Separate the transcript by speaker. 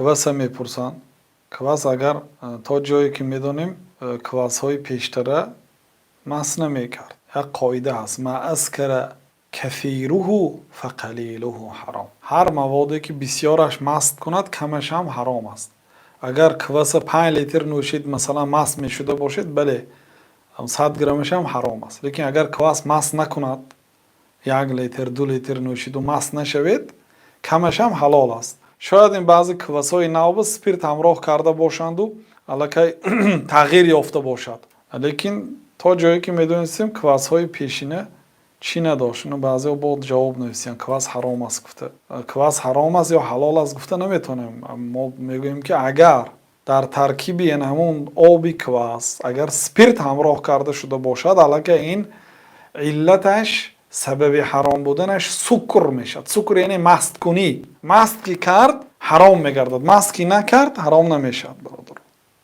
Speaker 1: Кваса мепурсанд. Квас, агар то ҷое ки медонем, квасҳои пештара маст намекард. Як қоида ҳаст: ما أسكر كثيره فقليله حرام. Ҳар маводе ки бисёраш маст кунад, камаш ҳам ҳаром аст. Агар кваса 5 литр нӯшид, масалан, маст мешуда бошед, бале, 100 граммаш ҳам ҳаром аст. Лекин агар квас маст накунад, 1 литр, 2 литр нӯшиду маст нашавед, камаш ҳам ҳалол аст. Шояд ин баъзе квасҳои навба спирт ҳамроҳ карда бошанду аллакай тағйир ёфта бошад, лекин то ҷое ки медонистем, квасҳои пешина чӣ надошт. Баъзеҳо бо ҷавоб нависиянд, квас ҳаром аст гуфта. Квас ҳаром аст ё ҳалол аст гуфта наметавонем. Мо мегӯем, ки агар дар таркиби ҳамон оби квас агар спирт ҳамроҳ карда шуда бошад, аллакай ин иллаташ, сабаби ҳаром буданаш сукр мешавад. Сукр яъне масткунӣ. Маст ки кард, ҳаром мегардад, маст ки накард, ҳаром намешавад, бародар.